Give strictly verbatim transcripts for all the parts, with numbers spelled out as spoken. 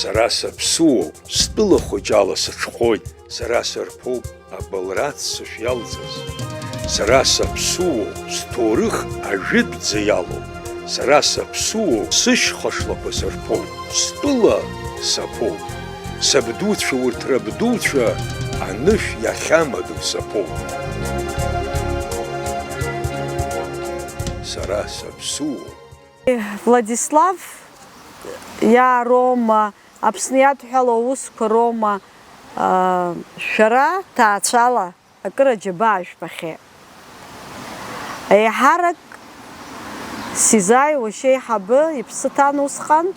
Сара саԥсуоуп, стәыла хәыҷ ала сыҽхәоит, сара сырԥоуп абылра аццышә иалҵыз. Сара саԥсуоуп, сҭоурых ажәытә ӡы иалоуп. Сара саԥсуоуп, сышьха шлақәа сырԥоуп, стәыла саԥоуп. Сабдуцәа урҭ рабдуцәа анышә иахьамадоу саԥоуп. Сара саԥсуоуп. Владислав иаароума, Аԥсны иадҳәалоу аусқәа роума, аа, шәара ҭаацәала акыр аџьабаа жәбахьеит. Еиҳарак Сезаи уашьа еиҳабы иԥсы ҭан усҟан,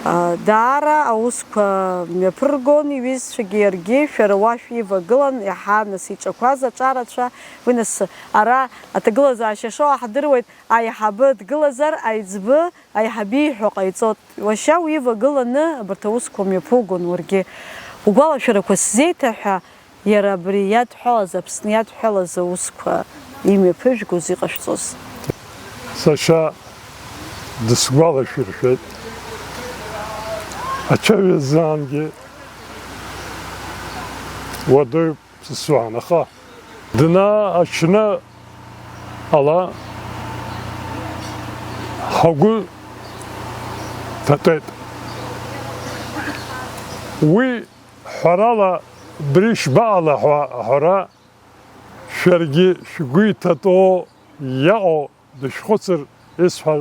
аа, даара аусқәа мҩаԥыргон, иҩызцәагьы иаргьы, шәара уа шәивагылан, иаҳа нас иҿақәаз аҿарацәа, уи нас ара аҭагылазаашьа шоу аҳдыруеит, аиҳабы дгылазар, аиҵбы аиҳабы ииҳәо ҟаиҵоит. Уашьа уивагыланы абарҭ аусқәа мҩаԥугон уаргьы. Угәалашәарақәа сзеиҭаҳәа, иара абри иадҳәалаз, Аԥсны иадҳәалаз аусқәа имҩаԥыжәгоз иҟашәҵоз. Сашьа дысгәалашәыршәеит. Ачаҩызаангьы уадаҩуп сысҳәан, аха днаачны ала ҳгәы ҭатәеит. Уи ҳәарала, Бришьбаала ҳәа аҳәара, шәаргьы шәгәы иҭатәоу иаҟоу дышәхәыцыр исҳәар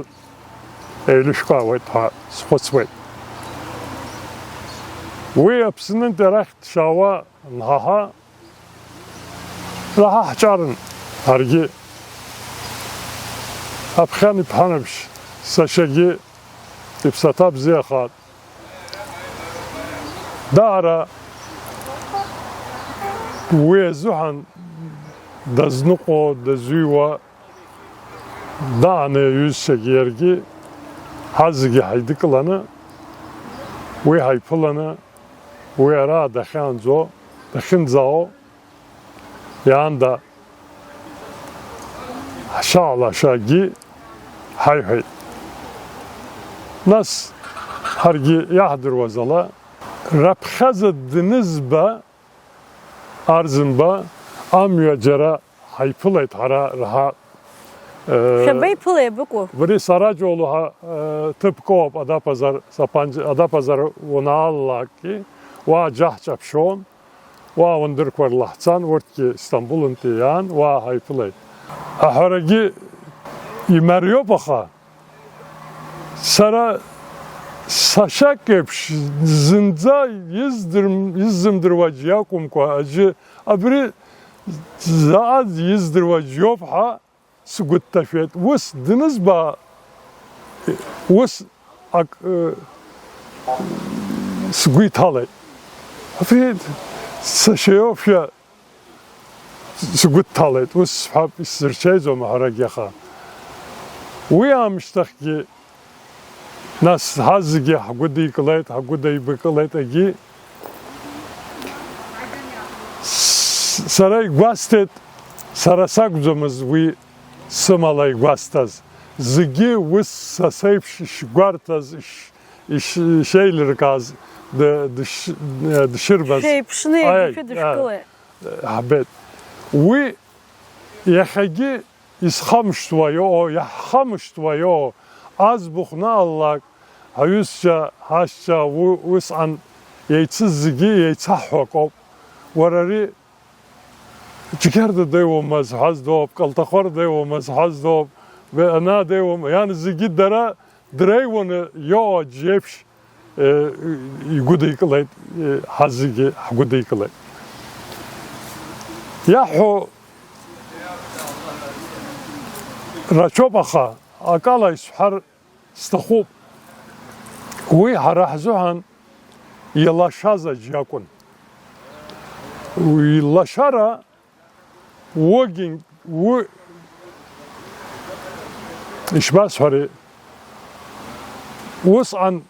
еилышәкаауеит ҳәа схәыцуеит. Уи Аԥснынтәи арахь дшаауа анҳаҳа, раҳа ҳҿарын ҳаргьы. Аԥхьан иԥҳанарԥшь сашьагьы иԥсаҭа бзиахааит. Даара уи азыҳәан дазныҟәо, дазыҩуа, дааны иҩызцәагьы иаргьы, ҳазегьы ҳаидкыланы, уи ҳаиԥыланы, уи ара дахьаанӡо, дахьынӡао, иаанда ҳшаалашагьы ҳаиҳәеит. Нас ҳаргьы иаҳдыруаз ала, раԥхьаӡа Днызба Арӡынба амҩа џьара ҳаиԥылеит ҳара раҳа, э, Шәабеиԥылеи абыкәу? Убри Сараџьоулу ҳәа, э, ҭыԥк ыҟоуп, Адаԥазар, Саԥанџь-, Адаԥазар уанаалалакгьы, уа џьаҳҿаԥшьон, уа ауандырқәа рлаҳҵан, урҭгьы Стамбулынтәи иаан, уа ҳаиԥылеит. Аҳәарагьы имариоуп, аха сара сашьак еиԥш зынӡа издырм-, иззымдыруа аӡә иакәымкәа, аӡәы абри заҟа издыруа аӡә иоуп ҳәа сгәы дҭашәеит. Ус данызба, ус ак, э, сгәы иҭалеит. Абри сашьа иоуп ҳәа сгәы дҭалеит, ус сҳәап, исзырҽеиӡом аҳәарагьы, аха уи аамышьҭахьгьы, нас, ҳазегьы ҳгәыдикылеит, ҳгәыдеибакылеит, егьи с-, сара игәасҭеит, сара сакәӡамыз уи сымала игәасҭаз, зегьы ус са сеиԥш ишгәарҭаз, иш-, иш-, ишеилыркааз д-, дыш-, дшырбаз. Шәеиԥшны, аи, егьи шәыдышәкылеит. Ҳбеит. Уи иахьагьы исхамышҭуа иоуо, иаҳхамышҭуа иоуо, аӡбахә нааллак, ҳҩызцәа, ҳашьцәа, у-, усҟан еицыз зегьы еицаҳҳәо акоуп. Уара ари Џьгьарда деиуоума зҳәаз дууп, Калҭахәар деиуоума зҳәаз дууп, Бе-, ана деиуоума, иан зегьы дара дреиуаны иоуа аӡә иеиԥш, э, игәыдикылеит, э, ҳазегьы ҳгәыдикылеит. Иаҳҳәо рацәоуп, аха акала исҳәар сҭахуп. Уи ҳара ҳзыҳәан илашаз аӡә иакәын. Уи илашара Уигьы, уи, ишбасҳәари, усҟан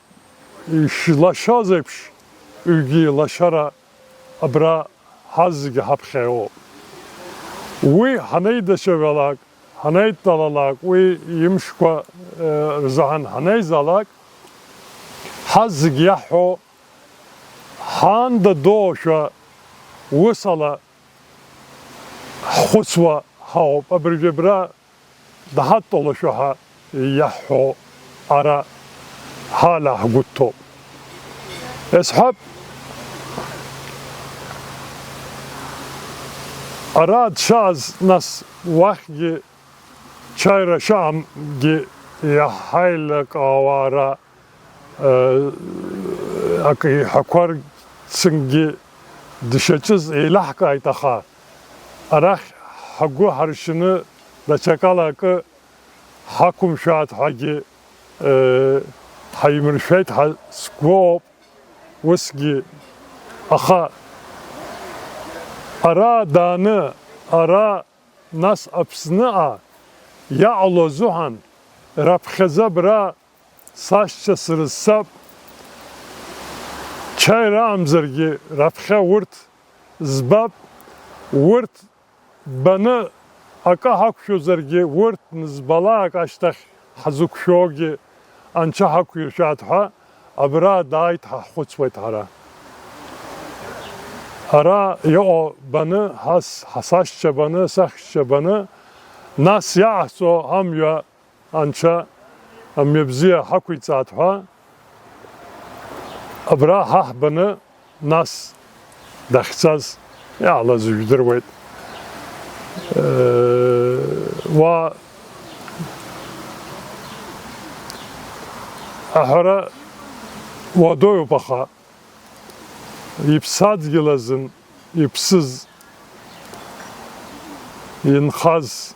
ишилашаз еиԥш, ҩгьы лашара абра ҳазегьы ҳаԥхьа иҟоуп. Уи ҳанеидашьагалак, ҳанеидтәалалак, уи имшқәа, э, рзаҳан ҳанеизалак, Ҳазегь иаҳҳәо, ҳаанда доушәа усала ҳхәыцуа ҳауп. Абыржәы абра даҳадтәалашәа ҳәа иаҳҳәо ара ҳаала ҳгәы дҭоуп. Исҳәап, ара дшааз, нас уахьгьы чаира шаамгьы иаҳаилакаауа ара акы иҳәақәарцынгьы дшаҿыз еилаҳкааит, аха арахь ҳгәы ҳаршьны даҽакала акы ҳақәымшәааит ҳәагьы ҳаимыршәеит ҳәа сгәоуп усгьы. Аха ара дааны, ара нас Аԥсныҟа иаҟало азыҳәан раԥхьаӡа абра сашьцәа срызцап, чаираамзаргьы раԥхьа урҭ збап, урҭ баны акы ҳақәшәозаргьы, урҭ нызбалак ашьҭахь ҳзықәшәогьы анцәа ҳақәиршәааит ҳәа абра дааит ҳәа ҳхәыцуеит ҳара. Ара иҟоу баны, ҳас, ҳасашьцәа баны, сахьшьцәа баны, нас иаҳҵо амҩа Анцәа амҩа бзиа ҳақәиҵааит ҳәа, абра ҳаҳбаны, нас дахьцаз иаалаз жәдыруеит. Уа аҳәара уадаҩуп, аха иԥсадгьыл азын иԥсыз, инхаз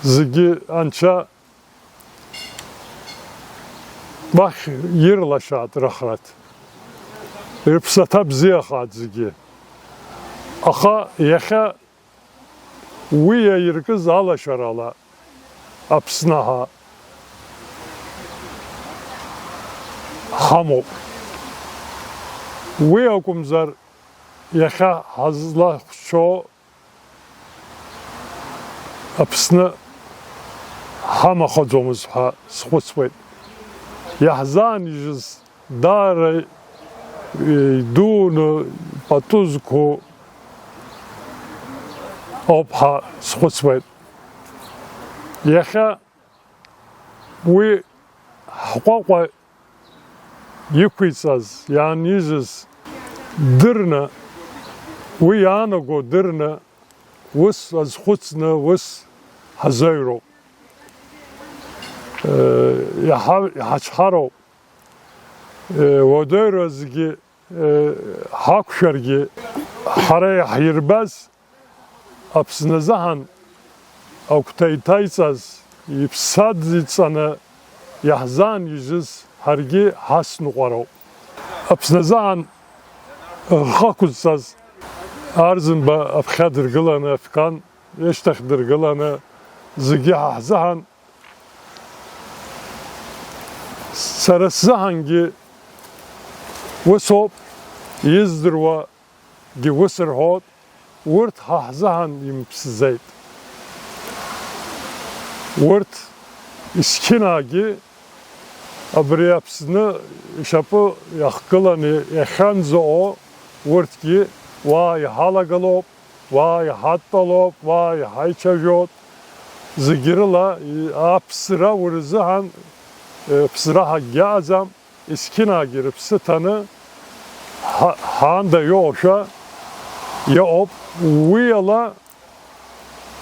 зегьы Анцәа уахь ирлашааит рыхраҭ, рыԥсаҭа бзиахааит зегьы. Аха иахьа уи иаиркыз алашарала Аԥсны ҳа-, ҳамоуп. Уи акәымзар, иахьа ҳазлахәцо Аԥсны ҳамахаӡомызт ҳәа схәыцуеит. Иаҳзаанижьыз даара идуны пату зқәу ауп ҳәа схәыцуеит. Иахьа уи ҳҟәаҟәа иқәиҵаз, иаанижьыз дырны, уи иаанаго дырны, ус азхәыцны, ус ҳазаҩроуп. Иаҳа-, иҳачҳароуп. Уадаҩра зегьы ҳақәшәаргьы, ҳара иаҳирбаз Аԥсны азыҳәан агәҭа иҭаиҵаз, иԥсадиҵаны иаҳзаанижьыз ҳаргьы ҳасныҟәароуп. Аԥсны азыҳәан рхы ақәызҵаз Арӡынба аԥхьа дыргыланы, Афкан ишьҭахь дыргыланы, зегьы ҳа ҳзыҳәан, сара сзыҳәангьы усоуп, издыруагьы ус рҳәоит, урҭ ҳа ҳзыҳәан имԥсӡеит. Урҭ есқьынагьы абри Аԥсны ишьапы иахгыланы иахьанӡаҟоу урҭгьы уа иҳалагалоуп. Уа иҳадтәалоуп, уа иҳаицәажәоит. Зегь рыла, и-, аԥсра урзыҳәан, э, ԥсра ҳагьаҟаӡам, есқьынагьы рыԥсы ҭаны, ҳа-, ҳаанда иоушәа иҟоуп. Уи ала,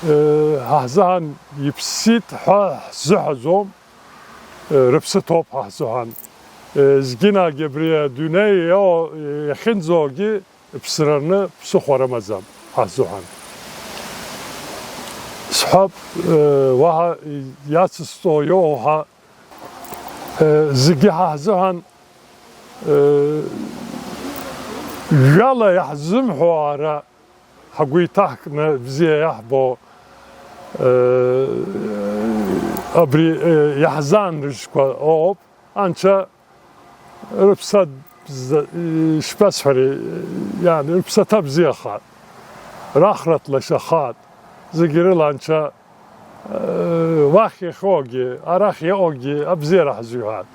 э, ҳа ҳзыҳәан иԥсит ҳәа ҳзыҳәаӡом, э, рыԥсы ҭоуп ҳа ҳзыҳәан. Э, зегьынагьы абри адунеи ио-, иахьынӡоугьы Ԥсра рны ԥсыхәа рымаӡам ҳазыҳәан. Сҳәап, э, уаҳа иацысҵо иоуҳәа, э, зегьы ҳа ҳзыҳәан, э, жәала иаҳзымҳәо ара ҳгәы иҭаҳкны бзиа иаҳбо, э, абри, э, иаҳзаанрыжьқәа ыҟоуп, Анцәа Рыԥсад-, ишԥасҳәари, иан, рыԥсаҭа бзиахааит, рахраҭ лашахааит, зегьы рыла Анцәа, э, уахь иахьоугьы, арахь иҟоугьы абзиара ҳзиҳәааит.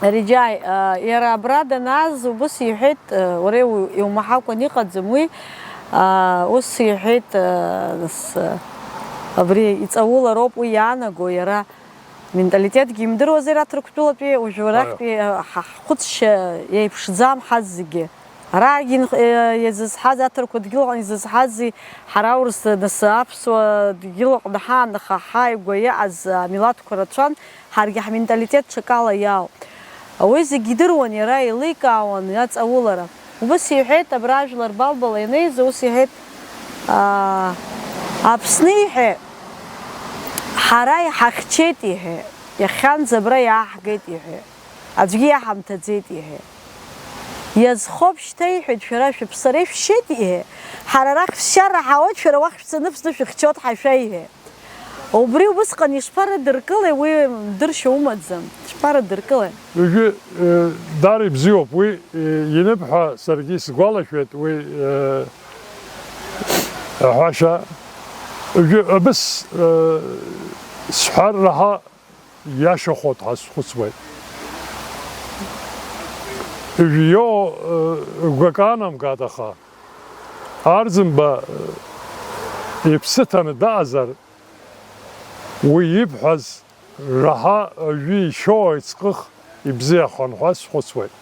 Риџьаи, а, иара абра данааз убыс иҳәеит, а, уара иу-, иумаҳакәан иҟаӡам уи, а, ус иҳәеит, а, нас, а, абри иҵаулароуп уи иаанаго, иара менталитетгьы имдыруазеи, иара Ҭырқәтәылатәи, уажәы арахьтәи, а, ҳа-, ҳхәыцшьа иеиԥшӡам ҳазегьы. Араагьы инх-, е-, иазызҳаз, аҭырқәа дгьылаҟны изызҳази, ҳара аурыс, нас, аԥсуа дгьылаҟны ҳаан, аха ҳааигәа иҟаз амилаҭқәа рацәан, ҳаргьы ҳменталитет ҽакала иаауп. Уи зегьы идыруан иара, еиликаауан иаҵаулара. Убыс иҳәеит, абра ажәлар Балбала ианеиза, ус иҳәеит, аа, Аԥсны, иҳәеит, ҳара иҳахьчеит, иҳәеит, иахьанӡа абра иааҳгеит, иҳәеит. Аӡәгьы иаҳамҭаӡеит, иҳәеит. Иазхоуп шьҭа, иҳәеит, шәара шәыԥсара ишәшьеит, иҳәеит. Ҳара арахь шәшьа раҳауеит, шәара уахь шәцаны Аԥсны шәыхьчоит ҳәа шәа, иҳәеит. Убри убысҟан ишԥарыдыркылеи, уи дыршәа умаӡам. Шԥарыдыркылеи? Уажәы, э, дара ибзиоуп, уи, э, ианыбҳәа саргьы исгәалашәеит, уи, э, аҳәашьа. Уажәы абыс, э, сҳәар раҳа иашахоит ҳәа схәыцуеит. Жәио, э, гәакы анамгат, аха Арӡынба, э, иԥсы ҭаны даҟазар, уи ибҳәаз раҳа аҩы ишьоу аиҵкых ибзиахон ҳәа схәыцуеит.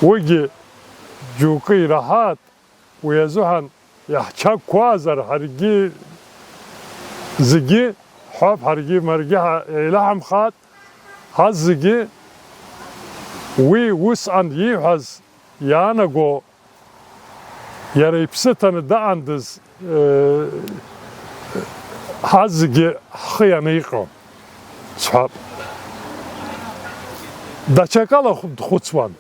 Уигьы џьоукы ираҳаат, уи азыҳәан иаҳчақәазар ҳаргьы зегьы ҳәап, ҳаргьы маргьы ҳа-, еилаҳамхаат, ҳазегьы уи усҟан ииҳәаз иаанаго иара иԥсы ҭаны даҟандаз, э, ҳазегьы ҳхы ианиҟьо сҳәап. Даҽакала хә-, дхәыцуан.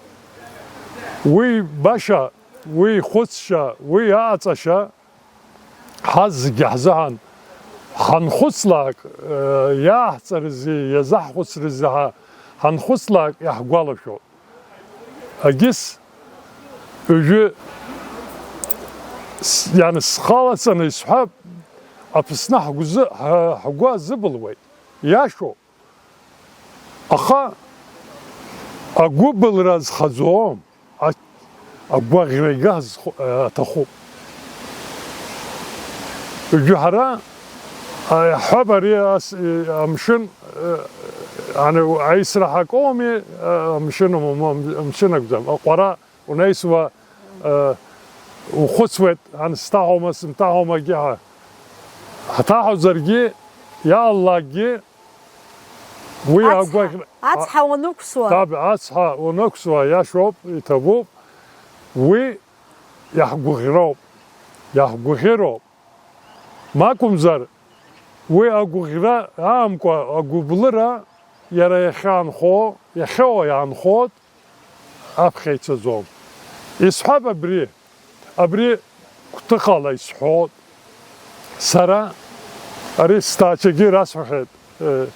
Уи баша, уи ихәыцшьа, уи аҟаҵашьа ҳазегьы ҳзыҳәан ҳанхәыцлак, э, иааҳҵарызи, иазаҳхәыцрызи ҳа-, ҳанхәыцлак иаҳгәалашәоит. Агьыс, уажәы с-, иан схалаҵаны исҳәап, Аԥсны ҳгәзы-, ҳа-, ҳгәы азыбылуеит, иашоуп. Аха агәыбылра зхаӡом, а-, агәаӷьра игаз ху-, аҭахуп. Уажәы ҳара, а, иаҳҳәап, ари ас, и, амшын, э, ани, аисра ҳакоуми, э, амшын, ам-, ам-, амшын акәӡам, аҟәара унаҩсуа, э, ухәыцуеит, ан сҭаҳаума, сымҭаҳаумагьы ҳәа. Ҳҭаҳауазаргьы, иааллакгьы, уи Ацҳа, агәаӷьра, ацҳа уанықәсуа. Таб, ацҳа уанықәсуа, иашоуп, иҭабуп, уи иаҳгәыӷьроуп, иаҳгәыӷьыроуп. Макәымзар, уи агәыӷьра аамкәа агәыблыра иара иахьаанхо, иахьоу иаанхоит, аԥхьа ицаӡом. Исҳәап абри, абри гәҭыхала исҳәоит. Сара ари сҭаацәагьы расҳәахьеит, э,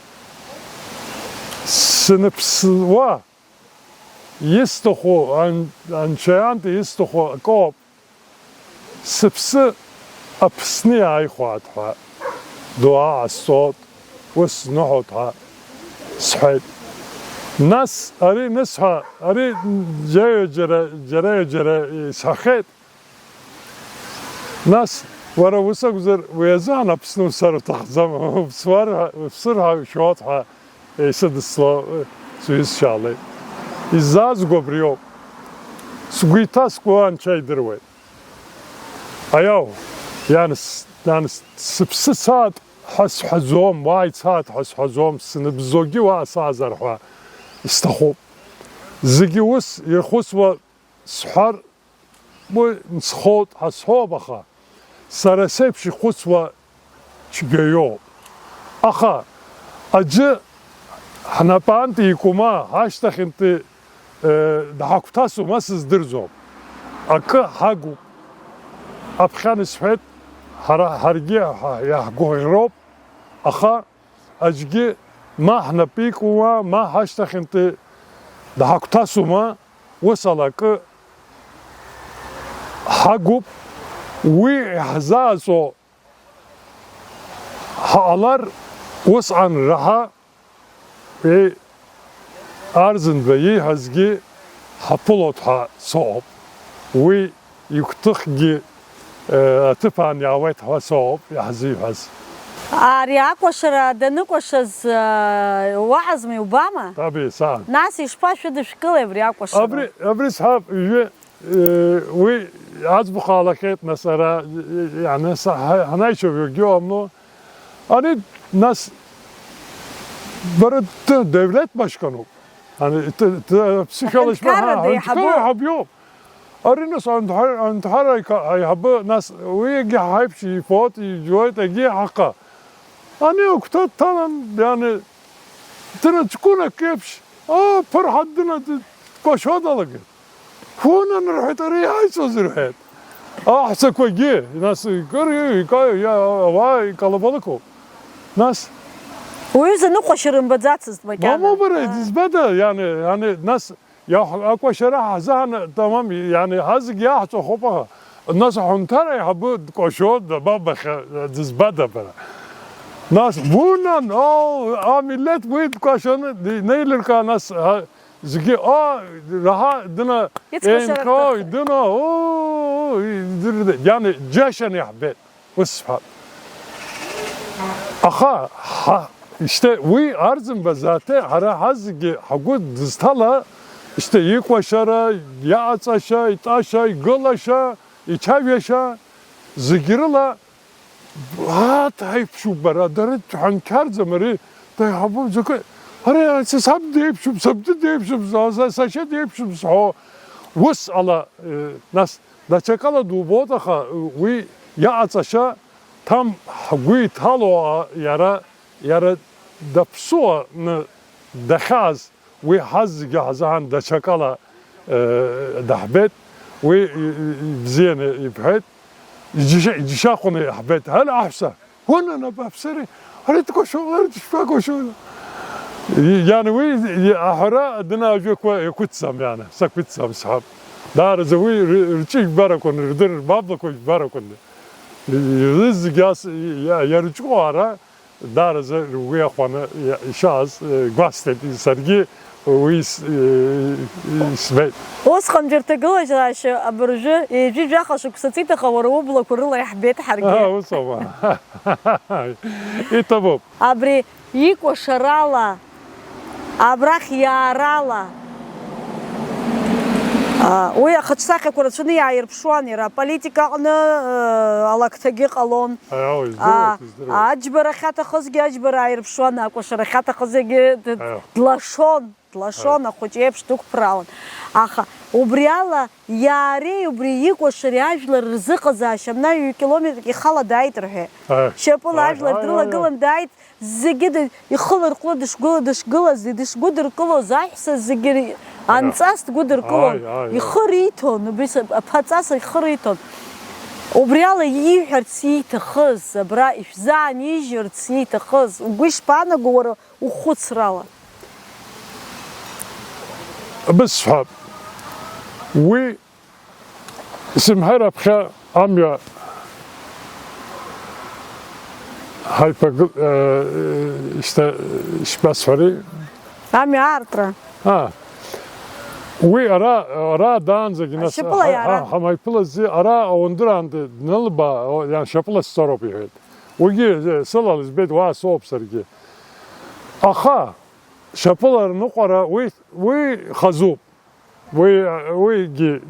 сыныԥсуа исҭаху, ан-, анцәа иан исҭаху акоуп. Сыԥсы Аԥсны иааихәааит ҳәа дуаа ҟасҵоит, ус сныҳәоит ҳәа сҳәеит. Нас ари анысҳәа, ари џьара-џьара, џьара-џьара исҳәахьеит. Нас, уара ус акәзар, уи азыҳәан Аԥсны уцар уҭахӡам, уԥсуар ҳәа, уԥсыр ҳәа ушәоит ҳәа. Еисыдысло, сҩызцәалеит. Изаазго абриоуп. Сгәы иҭаскуа анцәа идыруеит. Аиау, ианс, ианс, сыԥсы цаат ҳәа сҳәаӡом, уа ицаат ҳәа сҳәаӡом, сыныбзоугьы уа саазар ҳәа сҭахуп. Зегьы ус ирхәыцуа сҳәар, уи нсхоуп ҳәа сҳәоуп, аха сара сеиԥш ихәыцуа цәгьаҩоуп. Аха аӡәы ҳнапаантәи икәыма ҳашьҭахьынтәи, э, дҳагәҭасума сыздырӡом. Акы ҳагуп. Аԥхьан исҳәеит, ҳара, ҳаргьы ҳа-, иаҳгәыӷроуп, аха аӡәгьы ма ҳнапы икума, ма ҳашьҭахьынтәи дҳагәҭасума, ус ала акы ҳагуп, уи иаҳзааӡо ҳаҟалар, усҟан раҳа, еи, Арӡынба ииҳәазгьы ҳаԥылоит ҳәа соуп. Уи игәҭыхгьы, э, аҭыԥ аан иаауеит ҳәа соуп иаҳзиҳәаз. Ари акәашара даныкәашаз, э, уаҳазма, иубама? Таби, саан. Нас ишԥашәыдышәкылеи абри акәашара? Абри, абри сҳәап, ҩы, э, уи аӡбахә аалахьеит, нас ара, э, иааны са-, ҳа-, ҳанаҩсуа ҩыргьы ҟамло. Ани, нас, бара д-, девлет башканоуп. Ани, т-, т-, ԥсышәала ишбаҳа, аҳәынҭқарра аҳәынҭқарра деиҳабу. Аиҳаб иоуп. Ари, нас, аҳәынҭҳар-, аҳәынҭҳарра аиҳабы, нас, уи егьи ҳаиԥш ифоит, ижәуеит, егьи ҳаха. Ани агәҭа дҭалан, иани, дынаҷкәынак еиԥш, аа, ԥырҳа дына-, дкәашо далагеит. Ҳунан, рҳәеит, ари иааиҵоз, рҳәеит. Аҳәсақәагьы, нас, кыр, ика-, иа-, ауаа икалабалыкоуп. Нас. Уҩыза ныҟәашьа рымбаӡацызт макьана. Мамоу, бара, аа, дызбада, иани, иани, нас, иаҳ-, акәашара ҳзаҳаны, тамам, иани, ҳазегь иаҳҵәахоуп, аха, нас, аҳәынҭар аиҳабы дкәашо, дабабахьа, дызбада, бара? Нас, ҳунан, оо, амилеҭ уи дкәашаны, ди-, неилыркаа, нас, ҳа-, Зегьы, оо, раҳа, дына, ицкәашара еинҟьои, рҭахуп. Дына, оо, идырда-, иани, џьашьаны иаҳбеит, ус сҳәап. Аха, ҳа, ишьҭа, уи Арӡынба заҭе, ҳара ҳазегьы ҳгәы дызҭала, ишьҭа икәашара, иаҟаҵашьа, итәашьа, игылашьа, ичаҩашьа, зегь рыла Ааҭ, ҳаиԥшуп бара, дара дҳәынқьарӡам, ари, даиҳабуп, закәи, ари, са саб деиԥшуп, сабду деиԥшуп, са, са, сашьа деиԥшуп зҳәо, ус ала, э, нас, даҽакала дубоит, аха, э, уи иаҟаҵашьа ҭам ҳгәы иҭало, а, иара, иара даԥсуаны дахьааз, Уи ҳазегьы ҳзаҳан даҽакала, э, даҳбеит, уи, и, и, ибзианы ибҳәеит, иџьашьа-, иџьашьахәны иаҳбеит. Ҳәа аҳәса, унанап аԥсыри, ари дкәашо, ари дышԥакәашо? И, иан уи, и, аҳәара адына ажәақәа иақәыццам, иан, сақәыццам сҳәап. Даараӡа уи ры-, рҿы жәбарақәан, рдырыр, маблақәа жәбарақәан. И, и, рызегь ас, и, иа-, иарҿку ара, Даараӡа ргәы иахәаны иа-, ишааз, э, гәасҭеит, саргьы уи с-, э, исбеит. Усҟантәи рҭагылазаашьа абыржәы, ҩажәи жәаха шықәса ҵит, аха уара ублақәа рыла иаҳбеит ҳаргьы. Аа, ус аума? Иҭабуп. Абри икәашарала, абрахь иаарала, а, уи ахаҿсахьақәа рацәаны иааирԥшуан иара, аполитика аҟны, э, алакҭагьы ҟалон. Аио, издыруеит, а, издыруеит. Аџьбара ахьаҭахызгьы аџьбара ааирԥшуан, акәашара ахьаҭахызгьы д-, Аио. Длашон, длашон, Аио. Ахәыҷы еиԥш дықәԥраауан. Аха убри ала иаареи убри икәашареи ажәлар рзыҟазаашьа, амнаҩ километрк ихала дааит рҳәеит. Аио. Шьапыла Аио, ажәлар аио, аио. Дрылагылан дааит, зегьы ды-, ихы ларҟәны дышгәыла-, дышгылаз, дышгәыдыркылоз аҳәса зегьы ри-, Аио. Анҵас дгәыдыркылон. Аио, аио, аио. Ихы риҭон, убри са-, аԥаҵас ихы риҭон. Убри ала ииҳәарц ииҭахыз, абра ишәзаанижьырц ииҭахыз, угәы ишԥаанаго уара ухәыцрала? Абас сҳәап, уи сымҳәар аԥхьа амҩа ҳаиԥагыл-, э, шьҭа, ишԥасҳәари? Амҩа аартра. А, уи ара, ара даанӡагьы нас Ашьапыла ҳа-, иара. Ҳа-, ҳамаиԥылази ара ауандыраанӡа днылба, о, иан шьапыла сцароуп иҳәеит. Уигьы, э, сылала избеит, уа соуп саргьы. Аха, Шьапыла рныҟәара уи, уи хазуп. Уи, уигьы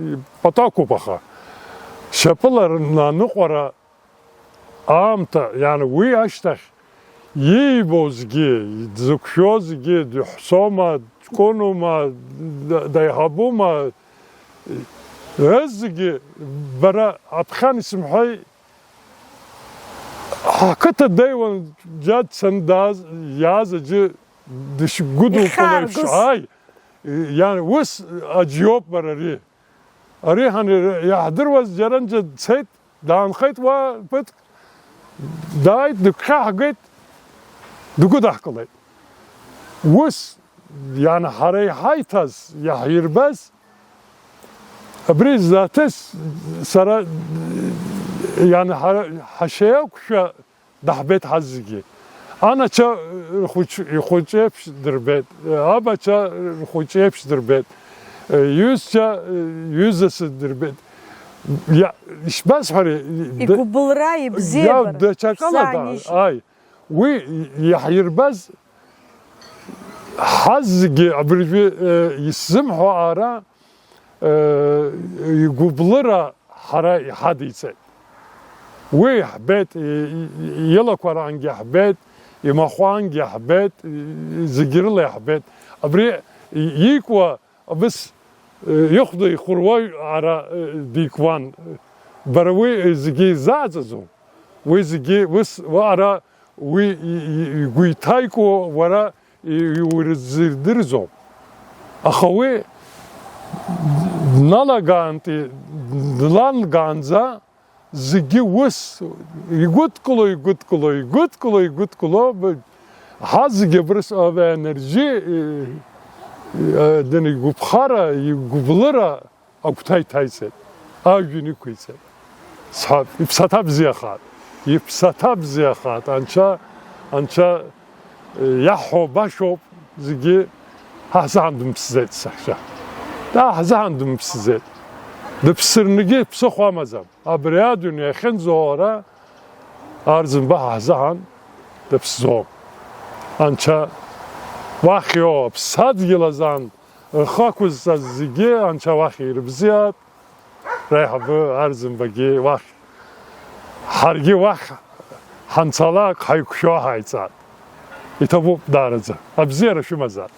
пату ақәуп, аха шьапыла рныҟәара аамҭа, иан уи ашьҭахь иибозгьы, дзықәшәозгьы, дыҳәсоума, ҷкәынума, д-, деиҳабума, зегьы бара аԥхьан исымҳәеи, Ҳқыҭа днеиуан, џьа дцаны дааз, иааз аӡәы дышгәыдылкыло еиԥш, Ихьааргоз. Ааи, иан, ус аӡә иоуп, бара, ари. Ари ҳан-, иаҳдыруаз џьаранӡа дцеит, даанхеит уа ԥыҭк, дааит, дыгәхьаҳгеит, дгәыдаҳкылеит. Ус, иан, ҳара иҳаиҭаз, иаҳирбаз, Абри ззааҭыц сара, иан ҳара ҳашьа иақәшәа даҳбеит ҳазегьы. Анацәа рхәыҷ-, ихәыҷы еиԥш дырбеит, абацәа рхәыҷы еиԥш дырбеит, иҩызцәа иҩызас дырбеит. Иа-, ишбасҳәари, д-, Игәыбылра, иа-, ибзиабара, даҽакала шәзааишьа. Ааи, уи иаҳирбаз ҳазегьы абыржәы, э, исзымҳәо ара, э, игәыблыра ҳара иҳадиҵеит. Уи иаҳбеит, и-, и-, илақәарангьы иаҳбеит, имахәангьы иаҳбеит, и-, зегьы рыла иаҳбеит. Абри и-, иикуа абыс, э, ихәда ихәыруаҩ ара, э, дикуан. Бара уи зегьы изааӡаӡом. Уи зегьы ус, уа ара уи и-, и-, игәы иҭаикуа уара и-, иурзырдырӡом. Аха уи дналагаанти-, длангаанӡа зегьы ус игәыдкыло, игәыдкыло, игәыдкыло, игәыдкыло, б-, ҳазегьы абрыс-, а, энерги, и-, и-, а, дын игәыԥхара, игәыблыра агәҭа иҭаиҵеит, ажәҩан иқәиҵеит. Сҳәап, иԥсаҭа бзиахааит, иԥсаҭа бзиахааит, анцәа, анцәа, э, иаҳҳәо башоуп, зегьы ҳаҳзаҳан дымԥсӡеит саҳәшьа. Даҳзаҳан дымԥсӡеит. Дыԥсырнгьы ԥсыхәа амаӡам. Абри адунеи ахьынӡоура Арӡынба ҳаҳзаҳан дыԥсӡом. Анцәа уахь иоуа аԥсадгьыл азан рхы ақәызҵаз зегьы Анцәа уахь ирыбзиап, реиҳабы Арӡынбагьы уахь, ҳаргьы уахь ҳанцалак ҳаиқәшәо ҳаиҵап. Иҭабуп даараӡа. Абзиара шәымазар.